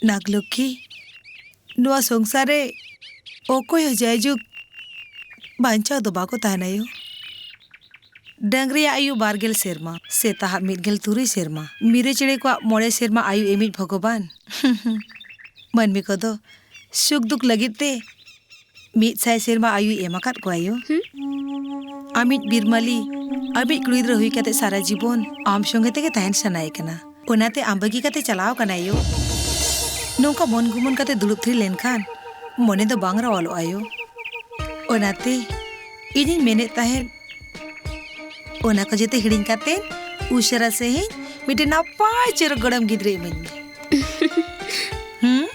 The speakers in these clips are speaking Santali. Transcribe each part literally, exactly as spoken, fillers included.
ᱱᱟᱜᱽᱞᱚᱠᱠᱷᱤ, ᱱᱚᱣᱟ ᱥᱚᱝᱥᱟᱨ ᱨᱮ ᱚᱠᱚᱭ ᱦᱚᱸ ᱡᱟᱭᱡᱩᱜᱽ ᱵᱟᱧᱪᱟᱣ ᱫᱚ ᱵᱟᱠᱚ ᱛᱟᱦᱮᱱᱟ ᱭᱳ᱾ ᱰᱟᱹᱝᱨᱤᱭᱟᱜ ᱟᱭᱩ ᱵᱟᱨᱜᱮᱞ ᱥᱮᱨᱢᱟ, ᱥᱮᱛᱟᱦᱟᱜ ᱢᱤᱫ ᱜᱮᱞ ᱛᱩᱨᱩᱭ ᱥᱮᱨᱢᱟ, ᱢᱤᱨᱩ ᱪᱮᱬᱮ ᱠᱚᱣᱟᱜ ᱢᱚᱬᱮ ᱥᱮᱨᱢᱟ ᱟᱭᱩ ᱮᱢᱤᱡ ᱵᱷᱚᱜᱚᱵᱟᱱ᱾ ᱢᱟᱹᱱᱢᱤ ᱠᱚᱫᱚ ᱥᱩᱠ ᱫᱩᱠ ᱞᱟᱹᱜᱤᱫ ᱛᱮ ᱢᱤᱫ ᱥᱟᱭ ᱥᱮᱨᱢᱟ ᱟᱭᱩᱭ ᱮᱢ ᱟᱠᱟᱫ ᱠᱚᱣᱟ ᱭᱳ᱾ ᱦᱩᱸ? ᱟᱢᱤᱡ ᱵᱤᱨᱢᱟᱞᱤ, ᱟᱢᱤᱡ ᱠᱩᱲᱤ ᱜᱤᱫᱽᱨᱟᱹ ᱦᱩᱭ ᱠᱟᱛᱮ ᱥᱟᱨᱟ ᱡᱤᱵᱚᱱ ᱟᱢ ᱥᱚᱸᱜᱮ ᱛᱮᱜᱮ ᱛᱟᱦᱮᱱ ᱥᱟᱱᱟᱭᱮ ᱠᱟᱱᱟ᱾ ᱚᱱᱟᱛᱮ ᱟᱢ ᱵᱟᱹᱜᱤ ᱠᱟᱛᱮ ᱪᱟᱞᱟᱣ ᱠᱟᱱᱟᱭ ᱭᱳ᱾ ᱱᱚᱝᱠᱟ ᱢᱚᱱ ᱜᱩᱢᱟᱹᱱ ᱠᱟᱛᱮ ᱫᱩᱲᱩᱵ ᱛᱷᱤᱨ ᱞᱮᱱᱠᱷᱟᱱ ᱢᱚᱱᱮ ᱫᱚ ᱵᱟᱝ ᱨᱟᱣᱟᱞᱚᱜᱼᱟ ᱭᱳ᱾ ᱚᱱᱟᱛᱮ ᱤᱧᱤᱧ ᱢᱮᱱᱮᱫ ᱛᱟᱦᱮᱸᱫ, ᱚᱱᱟ ᱠᱚ ᱡᱚᱛᱚ ᱦᱤᱲᱤᱧ ᱠᱟᱛᱮ ᱩᱥᱟᱹᱨᱟ ᱥᱟᱺᱦᱤᱡ ᱢᱤᱫᱴᱮᱱ ᱱᱟᱯᱟᱭ ᱪᱚᱨᱚᱠ ᱜᱚᱲᱚᱢ ᱜᱤᱫᱽᱨᱟᱹ ᱤᱢᱟᱹᱧ ᱢᱮ᱾ ᱦᱩᱸ?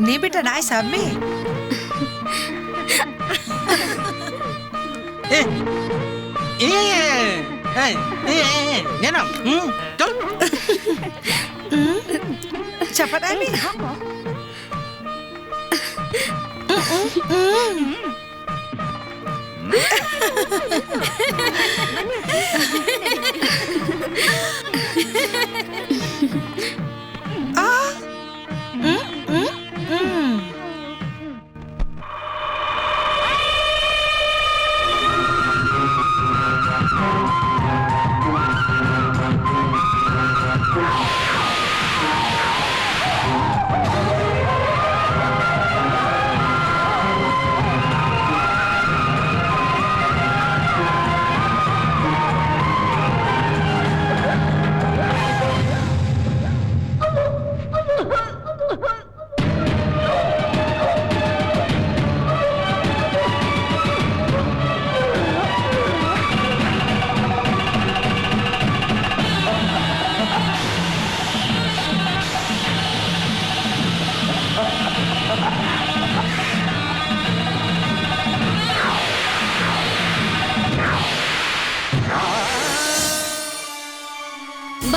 ᱱᱮ ᱵᱮᱴᱟ, ᱱᱟᱭ ᱥᱟᱵ ᱢᱮ᱾ ᱮ, ᱮ, ᱮ, ᱮ, ᱮ, ᱮ, ᱧᱮᱞᱟᱢ, ᱦᱩᱸ, ᱪᱚᱞ᱾ ᱪᱟᱯᱟᱫ ᱟᱭ ᱢᱮ᱾ ᱟ!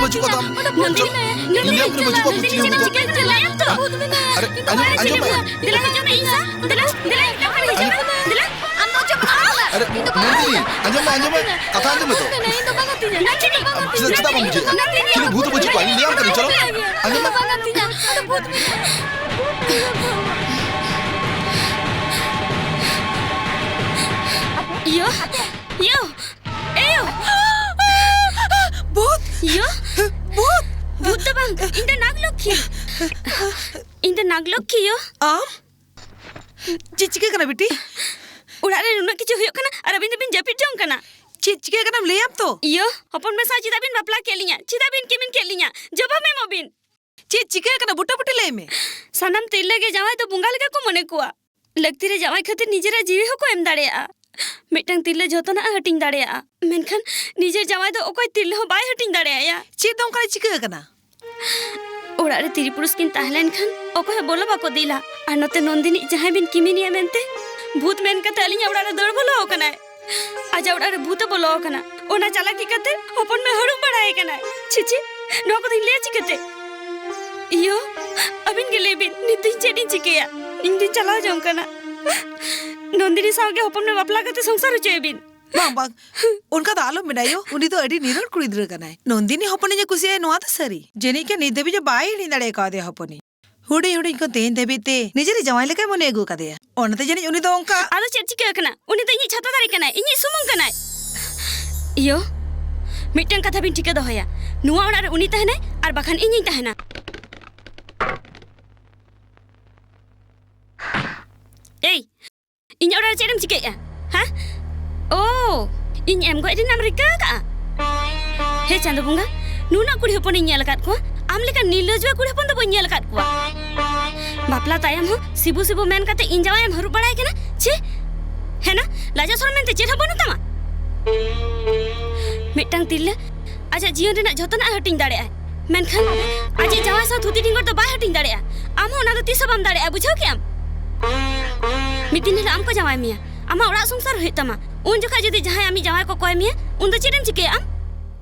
ᱵᱩᱫᱷ ᱵᱟᱹᱪᱩᱜ ᱠᱚᱣᱟ ᱛᱟᱢ᱾ ᱱᱚᱱᱫᱤᱱᱤ, ᱱᱚᱱᱫᱤᱱᱤ, ᱞᱟᱹᱭᱟᱢ ᱠᱟᱱᱟ ᱵᱟᱹᱪᱩᱜ ᱠᱚᱣᱟ ᱵᱩᱫᱷ ᱪᱮᱫ ᱦᱚᱸ ᱵᱟᱹᱪᱩᱜ ᱠᱚᱣᱟ᱾ ᱟᱨᱮ, ᱟᱸᱡᱚᱢ, ᱟᱸᱡᱚᱢ ᱢᱮ᱾ ᱫᱮᱞᱟ ᱦᱤᱡᱩᱜ ᱢᱮ ᱤᱧ ᱥᱟᱶ᱾ ᱫᱮᱞᱟ, ᱫᱮᱞᱟ ᱮᱠᱞᱟ ᱦᱚᱲ ᱦᱤᱡᱩᱜ ᱢᱮ᱾ ᱫᱮᱞᱟ᱾ ᱟᱢ ᱫᱚ ᱚᱪᱚᱜ ᱢᱮ᱾ ᱟᱨᱮ, ᱤᱧ ᱫᱚ ᱵᱟᱝ ᱱᱚᱱᱫᱤᱱᱤ, ᱟᱹᱛᱤᱧᱟ᱾ ᱟᱸᱡᱚᱢ ᱢᱮ, ᱟᱸᱡᱚᱢ ᱢᱮ᱾ ᱠᱟᱛᱷᱟ ᱟᱸᱡᱚᱢ ᱢᱮ ᱛᱚ᱾ ᱤᱧ ᱫᱚ ᱵᱟᱝ ᱟᱹᱛᱤᱧᱟ᱾ ᱪᱮᱫᱟᱜ, ᱪᱮᱫᱟᱜ ᱵᱟᱢ ᱵᱩᱡᱷᱟᱹᱣᱮᱫᱟ? ᱪᱮᱫᱟᱜ ᱵᱟᱝ ᱟᱹᱛᱤᱧᱟ? ᱪᱤᱞᱤ ᱵᱷᱩᱛ ᱦᱚᱸ ᱵᱟᱹᱪᱩᱜ ᱠᱚᱣᱟ, ᱤᱧ ᱞᱟᱹᱭᱟᱢ ᱠᱟᱹᱱᱟᱹᱧ, ᱪᱚᱞᱚ᱾ ᱟᱸᱡᱚᱢ ᱢᱮ᱾ ᱤᱧ ᱫᱚ ᱵᱟᱝ ᱟᱹᱛᱤᱧᱟ᱾ ᱟᱫᱚ ᱵᱷᱩᱛ ᱢᱮᱱᱟᱭᱟ᱾ ᱤᱭᱳ, ᱤᱭᱳ, ᱮᱭᱳ᱾ ᱵᱷᱩᱛ! ᱤᱭᱳ᱾ ᱵᱷᱩᱛ! ᱵᱷᱩᱛ ᱫᱚ ᱵᱟᱝ, ᱤᱧ ᱫᱚ ᱱᱟᱜᱽᱞᱚᱠᱠᱷᱤ᱾ ᱤᱧ ᱫᱚ ᱱᱟᱜᱽᱞᱚᱠᱠᱷᱤ ᱭᱳ᱾ ᱟᱢ? ᱪᱮᱫ ᱪᱤᱠᱟᱹ ᱠᱟᱱᱟ ᱵᱤᱴᱤ? ᱚᱲᱟᱜ ᱨᱮ ᱱᱩᱱᱟᱹᱜ ᱠᱤᱪᱷᱩ ᱦᱩᱭᱩᱜ ᱠᱟᱱᱟ ᱟᱨ ᱟᱹᱵᱤᱱ ᱫᱚᱵᱤᱱ ᱡᱟᱹᱯᱤᱫ ᱡᱚᱝ ᱠᱟᱱᱟ᱾ ᱪᱮᱫ ᱪᱤᱠᱟᱹ ᱠᱟᱱᱟᱢ ᱞᱟᱹᱭᱟᱢ ᱛᱚ? ᱤᱭᱳ, ᱦᱚᱯᱚᱱ ᱢᱮᱥᱟ ᱪᱮᱫᱟᱜ ᱵᱤᱱ ᱵᱟᱯᱞᱟ ᱠᱮᱫ ᱞᱤᱧᱟ? ᱪᱮᱫᱟᱜ ᱵᱤᱱ ᱠᱤᱢᱤᱱ ᱠᱮᱫ ᱞᱤᱧᱟ? ᱡᱚᱵᱟᱵ ᱮᱢᱚᱜ ᱵᱤᱱ᱾ ᱪᱮᱫ ᱪᱤᱠᱟᱹ ᱠᱟᱱᱟ ᱵᱩᱴᱟᱹ ᱵᱩᱴᱤ ᱞᱟᱹᱭ ᱢᱮ᱾ ᱥᱟᱱᱟᱢ ᱛᱤᱨᱞᱟᱹ ᱜᱮ ᱡᱟᱶᱟᱭ ᱫᱚ ᱵᱚᱸᱜᱟ ᱞᱮᱠᱟ ᱠᱚ ᱢᱚᱱᱮ ᱠᱚᱣᱟ᱾ ᱞᱟᱹᱠᱛᱤ ᱨᱮ ᱡᱟᱶᱟᱭ ᱠᱷᱟᱹᱛᱤᱨ ᱱᱤᱡᱮᱨᱟᱜ ᱡᱤᱣᱤ ᱦᱚᱸᱠᱚ ᱮᱢ ᱫᱟᱲᱮᱭᱟᱜᱼᱟ᱾ ᱢᱤᱫᱴᱟᱝ ᱛᱤᱨᱞᱟᱹ ᱡᱷᱚᱛᱚᱱᱟᱜ ᱮ ᱦᱟᱹᱴᱤᱧ ᱫᱟᱲᱮᱭᱟᱜᱼᱟ, ᱢᱮᱱᱠᱷᱟᱱ ᱱᱤᱡᱮᱨ ᱡᱟᱶᱟᱭ ᱫᱚ ᱚᱠᱚᱭ ᱛᱤᱨᱞᱟᱹ ᱦᱚᱸ ᱵᱟᱭ ᱦᱟᱹᱴᱤᱧ ᱫᱟᱲᱮᱭᱟᱭᱟ᱾ ᱪᱮᱫ ᱫᱚ ᱚᱱᱠᱟᱨᱮ ᱪᱤᱠᱟᱹ ᱟᱠᱟᱱᱟ? ᱚᱲᱟᱜ ᱨᱮ ᱛᱤᱨᱤ ᱯᱩᱨᱩᱥ ᱠᱤᱱ ᱛᱟᱦᱮᱸ ᱞᱮᱱᱠᱷᱟᱱ ᱚᱠᱚᱭ ᱦᱚᱸ ᱵᱚᱞᱚ ᱵᱟᱠᱚ ᱫᱤᱞᱟ᱾ ᱟᱨ ᱱᱚᱛᱮ ᱱᱚᱱᱫᱤᱱᱤ ᱡᱟᱦᱟᱸᱭ ᱵᱤᱱ ᱠᱤᱢᱤᱱᱮᱭᱟ ᱢᱮᱱᱛᱮ ᱵᱷᱩᱛ ᱢᱮᱱ ᱠᱟᱛᱮ ᱟᱹᱞᱤᱧᱟᱜ ᱚᱲᱟᱜ ᱨᱮ ᱫᱟᱹᱲ ᱵᱚᱞᱚ ᱟᱠᱟᱱᱟᱭ᱾ ᱟᱡᱟᱜ ᱚᱲᱟᱜ ᱨᱮ ᱵᱷᱩᱛ ᱮ ᱵᱚᱞᱚ ᱟᱠᱟᱱᱟ᱾ ᱚᱱᱟ ᱪᱟᱞᱟᱠᱤ ᱠᱟᱛᱮ ᱦᱚᱯᱚᱱ ᱢᱮ ᱦᱟᱹᱨᱩᱵ ᱵᱟᱲᱟᱭ ᱠᱟᱱᱟᱭ᱾ ᱪᱷᱤ ᱪᱷᱤ, ᱱᱚᱣᱟ ᱠᱚᱫᱚᱧ ᱞᱟᱹᱭᱟ ᱪᱤᱠᱟᱹᱛᱮ? ᱤᱭᱳ, ᱟᱹᱵᱤᱱ ᱜᱮ ᱞᱟᱹᱭ ᱵᱤᱱ, ᱱᱤᱛ ᱫᱚ ᱤᱧ ᱪᱮᱫ ᱤᱧ ᱪᱤᱠᱟᱹᱭᱟ? ᱤᱧ ᱫᱚᱧ ᱪᱟᱞᱟᱣ ᱡᱚᱝ ᱠᱟᱱᱟ᱾ ᱱᱚᱱᱫᱤᱱᱤ ᱥᱟᱶᱜᱮ ᱦᱚᱯᱚᱱ ᱢᱮ ᱵᱟᱯᱞᱟ ᱠᱟᱛᱮ ᱥᱚᱝᱥᱟᱨ ᱦᱚᱪᱚᱭᱮ ᱵᱤᱱ᱾ ᱵᱟᱝ, ᱵᱟᱝ, ᱚᱱᱠᱟ ᱫᱚ ᱟᱞᱚᱢ ᱢᱮᱱᱟ ᱭᱳ᱾ ᱩᱱᱤ ᱫᱚ ᱟᱹᱰᱤ ᱱᱤᱨᱚᱲ ᱠᱩᱲᱤ ᱜᱤᱫᱽᱨᱟᱹ ᱠᱟᱱᱟᱭ᱾ ᱱᱚᱱᱫᱤᱱᱤ ᱦᱚᱯᱚᱱᱤᱧ ᱮ ᱠᱩᱥᱤᱭᱟᱭ, ᱱᱚᱣᱟ ᱫᱚ ᱥᱟᱹᱨᱤ᱾ ᱡᱟᱹᱱᱤᱡ ᱠᱷᱟᱱ ᱱᱤᱛ ᱫᱷᱟᱹᱵᱤᱡ ᱦᱚᱸ ᱵᱟᱭ ᱦᱤᱲᱤᱧ ᱫᱟᱲᱮ ᱠᱟᱣᱫᱮᱭᱟ ᱦᱚᱯᱚᱱᱤᱧ᱾ ᱦᱩᱰᱤᱧ ᱦᱩᱰᱤᱧ ᱠᱷᱚᱱ ᱛᱮᱦᱮᱧ ᱫᱷᱟᱹᱵᱤᱡ ᱛᱮ ᱱᱤᱡᱮᱨᱤᱡ ᱡᱟᱶᱟᱭ ᱞᱮᱠᱟᱭ ᱢᱚᱱᱮ ᱟᱹᱜᱩ ᱟᱠᱟᱫᱮᱭᱟ᱾ ᱚᱱᱟᱛᱮ ᱡᱟᱹᱱᱤᱡ ᱩᱱᱤ ᱫᱚ ᱚᱱᱠᱟ ᱟᱫᱚ ᱪᱮᱫ ᱪᱤᱠᱟᱹ ᱟᱠᱟᱱᱟ? ᱤᱧᱤᱡ ᱥᱩᱢᱩᱝ ᱠᱟᱱᱟᱭ᱾ ᱤᱭᱳ, ᱢᱤᱫᱴᱟᱝ ᱠᱟᱛᱷᱟ ᱵᱤᱱ ᱴᱷᱤᱠᱟᱹ ᱫᱚᱦᱚᱭᱟ, ᱱᱚᱣᱟ ᱚᱲᱟᱜ ᱨᱮ ᱩᱱᱤ ᱛᱟᱦᱮᱱᱟᱭ ᱟᱨ ᱵᱟᱠᱷᱟᱱ ᱤᱧᱤᱧ ᱛᱟᱦᱮᱱᱟ᱾ ᱮᱭ, ᱤᱧᱟᱹᱜ ᱚᱲᱟᱜ ᱨᱮ ᱪᱮᱫ ᱮᱢ ᱪᱤᱠᱟᱹᱭᱮᱫᱼᱟ? ᱦᱮᱸ? ᱳ, ᱤᱧ ᱮᱢ ᱜᱚᱡ ᱨᱮᱱᱟᱜ ᱮᱢ ᱨᱤᱠᱟᱹ ᱟᱠᱟᱫᱼᱟ? ᱦᱮ ᱪᱟᱸᱫᱳ ᱵᱚᱸᱜᱟ, ᱱᱩᱱᱟᱹᱜ ᱠᱩᱲᱤ ᱦᱚᱯᱚᱱᱤᱧ ᱧᱮᱞ ᱟᱠᱟᱫ ᱠᱚᱣᱟ, ᱟᱢ ᱞᱮᱠᱟᱱ ᱱᱤᱨᱞᱟᱹᱡᱩᱣᱟ ᱠᱩᱲᱤ ᱦᱚᱯᱚᱱ ᱫᱚ ᱵᱟᱹᱧ ᱧᱮᱞ ᱟᱠᱟᱫ ᱠᱚᱣᱟ᱾ ᱵᱟᱯᱞᱟ ᱛᱟᱭᱚᱢ ᱦᱚᱸ ᱥᱤᱵᱩ ᱥᱤᱵᱩ ᱢᱮᱱ ᱠᱟᱛᱮ ᱤᱧ ᱡᱟᱶᱟᱭᱮᱢ ᱦᱟᱹᱨᱩᱵ ᱵᱟᱲᱟᱭ ᱠᱟᱱᱟ᱾ ᱪᱷᱤ! ᱦᱮᱱᱟ, ᱞᱟᱡᱟ ᱥᱚᱨᱚᱢ ᱢᱮᱱᱛᱮ ᱪᱮᱫ ᱦᱚᱸ ᱵᱟᱹᱱᱩᱜ ᱛᱟᱢᱟ? ᱢᱤᱫᱴᱟᱝ ᱛᱤᱨᱞᱟᱹ ᱟᱡᱟᱜ ᱡᱤᱭᱚᱱ ᱨᱮᱱᱟᱜ ᱡᱷᱚᱛᱚᱱᱟᱜ ᱦᱟᱹᱴᱤᱧ ᱫᱟᱲᱮᱭᱟᱜᱼᱟᱭ, ᱢᱮᱱᱠᱷᱟᱱ ᱟᱡᱟᱜ ᱡᱟᱶᱟᱭ ᱥᱟᱶ ᱛᱷᱩᱛᱤ ᱰᱷᱤᱸᱜᱚᱨ ᱫᱚ ᱵᱟᱭ ᱦᱟᱹᱴᱤᱧ ᱫᱟᱲᱮᱭᱟᱜᱼᱟ᱾ ᱟᱢ ᱦᱚᱸ ᱚᱱᱟ ᱫᱚ ᱛᱤᱥ ᱦᱚᱸ ᱵᱟᱢ ᱫᱟᱲᱮᱭᱟᱜᱼᱟ, ᱵᱩᱡᱷᱟᱹᱣ ᱠᱮᱜᱼᱟᱢ? ᱢᱤᱫ ᱫᱤᱱ ᱦᱤᱞᱳᱜ ᱟᱢ ᱠᱚ ᱡᱟᱶᱟᱭ ᱢᱮᱭᱟ, ᱟᱢᱟᱜ ᱚᱲᱟᱜ ᱥᱚᱝᱥᱟᱨ ᱦᱩᱭᱩᱜ ᱛᱟᱢᱟ᱾ ᱩᱱ ᱡᱚᱠᱷᱟᱡ ᱡᱩᱫᱤ ᱡᱟᱦᱟᱸᱭ ᱟᱢᱤᱡ ᱡᱟᱶᱟᱭ ᱠᱚ ᱠᱚᱭ ᱢᱮᱭᱟ, ᱩᱱ ᱫᱚ ᱪᱮᱫ ᱮᱢ ᱪᱤᱠᱟᱹᱭᱟ ᱟᱢ?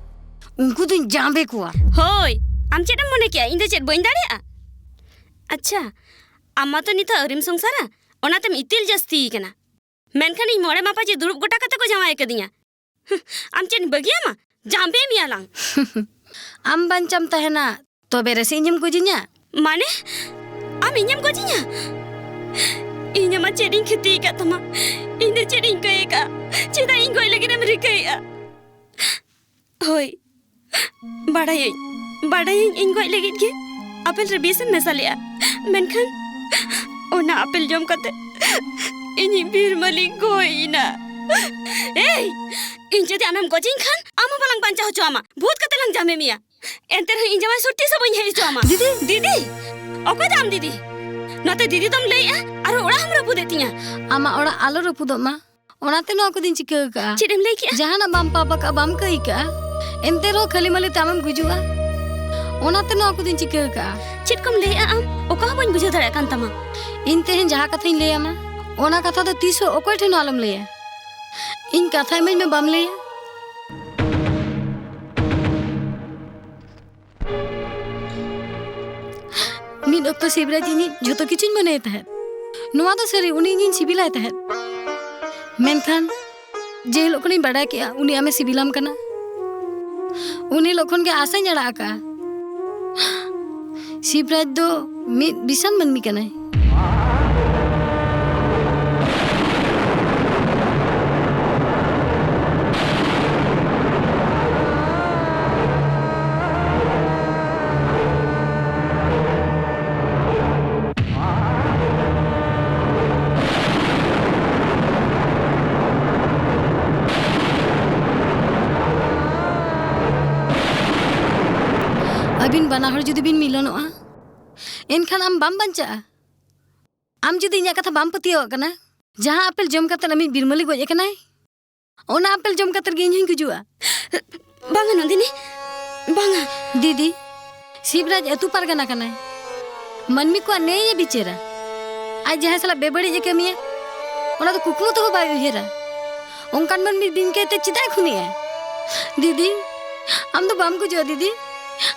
ᱩᱱᱠᱩ ᱫᱚᱧ ᱡᱟᱸᱵᱮ ᱠᱚᱣᱟ᱾ ᱦᱳᱭ, ᱟᱢ ᱪᱮᱫ ᱮᱢ ᱢᱚᱱᱮ ᱠᱮᱜᱼᱟ, ᱤᱧ ᱫᱚ ᱪᱮᱫ ᱵᱟᱹᱧ ᱫᱟᱲᱮᱭᱟᱜᱼᱟ? ᱟᱪᱪᱷᱟ, ᱟᱢ ᱢᱟᱛᱚ ᱱᱤᱛᱚᱜ ᱟᱹᱣᱨᱤᱢ ᱥᱚᱝᱥᱟᱨᱟ, ᱚᱱᱟᱛᱮᱢ ᱤᱛᱤᱞ ᱡᱟᱹᱥᱛᱤ ᱟᱠᱟᱱᱟ᱾ ᱢᱮᱱᱠᱷᱟᱱ ᱤᱧ ᱢᱚᱬᱮ ᱢᱟᱯᱟᱡᱤ ᱫᱩᱲᱩᱵ ᱜᱚᱴᱟ ᱠᱟᱛᱮ ᱠᱚ ᱡᱟᱶᱟᱭ ᱟᱠᱟᱫᱤᱧᱟ᱾ ᱟᱢ ᱪᱮᱫ ᱤᱧ ᱵᱟᱹᱜᱤᱭᱟᱢᱟ? ᱡᱟᱸᱵᱮ ᱢᱮᱭᱟ ᱞᱟᱝ᱾ ᱟᱢ ᱵᱟᱧᱪᱟᱢ ᱛᱟᱦᱮᱱᱟ, ᱛᱚᱵᱮ ᱨᱮᱥᱮ ᱤᱧᱮᱢ ᱜᱚᱡᱤᱧᱟ? ᱢᱟᱱᱮ? ᱟᱢ ᱤᱧᱮᱢ ᱜᱚᱡᱤᱧᱟ? ᱤᱧ ᱟᱢᱟᱜ ᱪᱮᱫ ᱤᱧ ᱠᱷᱚᱛᱤ ᱟᱠᱟᱫ ᱛᱟᱢᱟ? ᱤᱧ ᱫᱚ ᱪᱮᱫ ᱤᱧ ᱠᱟᱹᱭ ᱟᱠᱟᱫᱼᱟ? ᱪᱮᱫᱟᱜ ᱤᱧ ᱜᱚᱡ ᱞᱟᱹᱜᱤᱫ ᱮᱢ ᱨᱤᱠᱟᱹᱭᱮᱫᱼᱟ? ᱦᱳᱭ, ᱵᱟᱰᱟᱭᱟᱹᱧ, ᱵᱟᱰᱟᱭᱟᱹᱧ ᱤᱧ ᱜᱚᱡ ᱞᱟᱹᱜᱤᱫ ᱜᱮ ᱟᱯᱮᱞ ᱨᱮ ᱵᱤᱥ ᱮᱢ ᱢᱮᱥᱟ ᱞᱮᱜᱼᱟ, ᱢᱮᱱᱠᱷᱟᱱ ᱚᱱᱟ ᱟᱯᱮᱞ ᱡᱚᱢ ᱠᱟᱛᱮ ᱤᱧᱤᱡ ᱵᱤᱨ ᱢᱟᱹᱞᱤᱠ ᱜᱚᱡ ᱮᱱᱟ᱾ ᱮᱭ, ᱤᱧ ᱡᱩᱫᱤ ᱟᱢᱮᱢ ᱜᱚᱡᱤᱧ ᱠᱷᱟᱱ, ᱟᱢ ᱦᱚᱸ ᱵᱟᱞᱟᱝ ᱵᱟᱧᱪᱟᱣ ᱦᱚᱪᱚ ᱟᱢᱟ, ᱵᱷᱩᱛ ᱠᱟᱛᱮ ᱞᱟᱝ ᱡᱟᱢᱮ ᱢᱮᱭᱟ᱾ ᱮᱱᱛᱮ ᱨᱮᱦᱚᱸ ᱤᱧ ᱡᱟᱶᱟᱭ ᱥᱚᱨ ᱛᱤᱥ ᱦᱚᱸ ᱵᱟᱹᱧ ᱦᱮᱡ ᱦᱚᱪᱚ ᱟᱢᱟ᱾ ᱫᱤᱫᱤ! ᱫᱤᱫᱤ! ᱚᱠᱚᱭ ᱫᱚ ᱟᱢ ᱫᱤᱫᱤ? ᱱᱚᱛᱮ ᱫᱤᱫᱤ ᱫᱚᱢ ᱞᱟᱹᱭᱮᱜᱼᱟ, ᱟᱨᱦᱚᱸ ᱚᱲᱟᱜ ᱦᱚᱸᱢ ᱨᱟᱹᱯᱩᱫᱮᱫ ᱛᱤᱧᱟ᱾ ᱟᱢᱟᱜ ᱚᱲᱟᱜ ᱟᱞᱚ ᱨᱟᱹᱯᱩᱫᱚᱜ ᱢᱟ, ᱚᱱᱟᱛᱮ ᱱᱚᱣᱟ ᱠᱚᱫᱚᱧ ᱪᱤᱠᱟᱹ ᱟᱠᱟᱜᱼᱟ᱾ ᱪᱮᱫ ᱮᱢ ᱞᱟᱹᱭ ᱠᱮᱜᱼᱟ? ᱡᱟᱦᱟᱱᱟᱜ ᱵᱟᱢ ᱯᱟᱯ ᱟᱠᱟᱜᱼᱟ, ᱵᱟᱢ ᱠᱟᱹᱭ ᱟᱠᱟᱜᱼᱟ, ᱮᱱᱛᱮ ᱨᱮᱦᱚᱸ ᱠᱷᱟᱹᱞᱤ ᱢᱟᱹᱞᱤ ᱛᱮ ᱟᱢᱮᱢ ᱜᱩᱡᱩᱜᱼᱟ, ᱚᱱᱟᱛᱮ ᱱᱚᱣᱟ ᱠᱚᱫᱚᱧ ᱪᱤᱠᱟᱹ ᱟᱠᱟᱜᱼᱟ᱾ ᱪᱮᱫ ᱠᱚᱢ ᱞᱟᱹᱭᱮᱜᱼᱟ ᱟᱢ? ᱚᱠᱟ ᱦᱚᱸ ᱵᱟᱹᱧ ᱵᱩᱡᱷᱟᱹᱣ ᱫᱟᱲᱮᱭᱟᱜ ᱠᱟᱱ ᱛᱟᱢᱟ᱾ ᱤᱧ ᱛᱮᱦᱮᱧ ᱡᱟᱦᱟᱸ ᱠᱟᱛᱷᱟᱧ ᱞᱟᱹᱭ ᱟᱢᱟ, ᱚᱱᱟ ᱠᱟᱛᱷᱟ ᱫᱚ ᱛᱤᱥ ᱦᱚᱸ ᱚᱠᱚᱭ ᱴᱷᱮᱱ ᱦᱚᱸ ᱟᱞᱚᱢ ᱞᱟᱹᱭᱟ᱾ ᱤᱧ ᱠᱟᱛᱷᱟ ᱤᱢᱟᱹᱧ ᱢᱮ, ᱵᱟᱢ ᱞᱟᱹᱭᱟ? ᱢᱤᱫ ᱚᱠᱛᱚ ᱥᱤᱵᱨᱟᱡᱽ ᱤᱧᱤᱡ ᱡᱷᱚᱛᱚ ᱠᱤᱪᱷᱩᱧ ᱢᱚᱱᱮᱭᱮ ᱛᱟᱦᱮᱸᱫ᱾ ᱱᱚᱣᱟ ᱫᱚ ᱥᱟᱹᱨᱤ, ᱩᱱᱤ ᱤᱧᱤᱧ ᱥᱤᱵᱤᱞᱟᱭ ᱛᱟᱦᱮᱸᱫ᱾ ᱢᱮᱱᱠᱷᱟᱱ ᱡᱮ ᱦᱤᱞᱳᱜ ᱠᱷᱚᱱᱤᱧ ᱵᱟᱰᱟᱭ ᱠᱮᱜᱼᱟ ᱩᱱᱤ ᱟᱢᱮ ᱥᱤᱵᱤᱞᱟᱢ ᱠᱟᱱᱟ, ᱩᱱ ᱦᱤᱞᱳᱜ ᱠᱷᱚᱱ ᱜᱮ ᱟᱥᱟᱧ ᱟᱲᱟᱜ ᱟᱠᱟᱜᱼᱟ᱾ ᱥᱤᱵᱨᱟᱡᱽ ᱫᱚ ᱢᱤᱫ ᱵᱤᱥᱟᱱ ᱢᱟᱹᱱᱢᱤ ᱠᱟᱱᱟᱭ᱾ ᱵᱟᱱᱟ ᱦᱚᱲ ᱡᱩᱫᱤ ᱵᱤᱱ ᱢᱤᱞᱚᱱᱚᱜᱼᱟ, ᱮᱱᱠᱷᱟᱱ ᱟᱢ ᱵᱟᱢ ᱵᱟᱧᱪᱟᱜᱼᱟ᱾ ᱟᱢ ᱡᱩᱫᱤ ᱤᱧᱟᱹᱜ ᱠᱟᱛᱷᱟ ᱵᱟᱢ ᱯᱟᱹᱛᱭᱟᱹᱣᱟᱜ ᱠᱟᱱᱟ, ᱡᱟᱦᱟᱸ ᱟᱯᱮᱞ ᱡᱚᱢ ᱠᱟᱛᱮ ᱟᱢᱤᱡ ᱵᱤᱨᱢᱟᱹᱞᱤ ᱜᱚᱡ ᱟᱠᱟᱱᱟᱭ, ᱚᱱᱟ ᱟᱯᱮᱞ ᱡᱚᱢ ᱠᱟᱛᱮ ᱜᱮ ᱤᱧ ᱦᱚᱸᱧ ᱜᱩᱡᱩᱜᱼᱟ᱾ ᱵᱟᱝᱟ ᱱᱚᱱᱫᱤᱱᱤ, ᱵᱟᱝᱟ᱾ ᱫᱤᱫᱤ, ᱥᱤᱵᱨᱟᱡᱽ ᱟᱹᱛᱩ ᱯᱟᱨᱜᱟᱱᱟ ᱠᱟᱱᱟᱭ, ᱢᱟᱹᱱᱢᱤ ᱠᱚᱣᱟᱜ ᱱᱮᱭᱮ ᱵᱤᱪᱟᱹᱨᱟ᱾ ᱟᱡ ᱡᱟᱦᱟᱸᱭ ᱥᱟᱞᱟᱜ ᱵᱮᱵᱟᱹᱲᱤᱡ ᱮ ᱠᱟᱹᱢᱤᱭᱟ, ᱚᱱᱟ ᱫᱚ ᱠᱩᱠᱢᱩ ᱛᱮᱦᱚᱸ ᱵᱟᱭ ᱩᱭᱦᱟᱹᱨᱟ᱾ ᱚᱱᱠᱟᱱ ᱢᱟᱹᱱᱢᱤ ᱵᱤᱧ ᱠᱟᱹᱭᱛᱮ ᱪᱮᱫᱟᱜ ᱮ ᱠᱷᱩᱱᱤᱜᱼᱟ? ᱫᱤᱫᱤ, ᱟᱢ ᱫᱚ ᱵᱟᱢ ᱜᱩᱡᱩᱜᱼᱟ ᱫᱤᱫᱤ,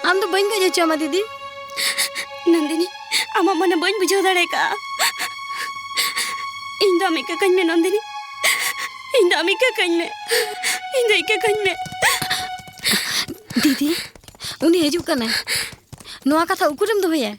ᱟᱢ ᱫᱚ ᱵᱟᱹᱧ ᱜᱚᱡ ᱦᱚᱪᱚ ᱟᱢᱟ ᱫᱤᱫᱤ᱾ ᱱᱚᱱᱫᱤᱱᱤ, ᱟᱢᱟᱜ ᱢᱚᱱᱮ ᱵᱟᱹᱧ ᱵᱩᱡᱷᱟᱹᱣ ᱫᱟᱲᱮ ᱠᱟᱜᱼᱟ᱾ ᱤᱧ ᱫᱚ ᱟᱢ ᱤᱠᱟᱹ ᱠᱟᱹᱧ ᱢᱮ ᱱᱚᱱᱫᱤᱱᱤ, ᱤᱧ ᱫᱚ ᱟᱢ ᱤᱠᱟᱹ ᱠᱟᱹᱧ ᱢᱮ, ᱤᱧ ᱫᱚ ᱤᱠᱟᱹ ᱠᱟᱹᱧ ᱢᱮ᱾ ᱫᱤᱫᱤ, ᱩᱱᱤ ᱦᱤᱡᱩᱜ ᱠᱟᱱᱟᱭ, ᱱᱚᱣᱟ ᱠᱟᱛᱷᱟ ᱩᱠᱩᱨᱮᱢ ᱫᱚᱦᱚᱭᱟ?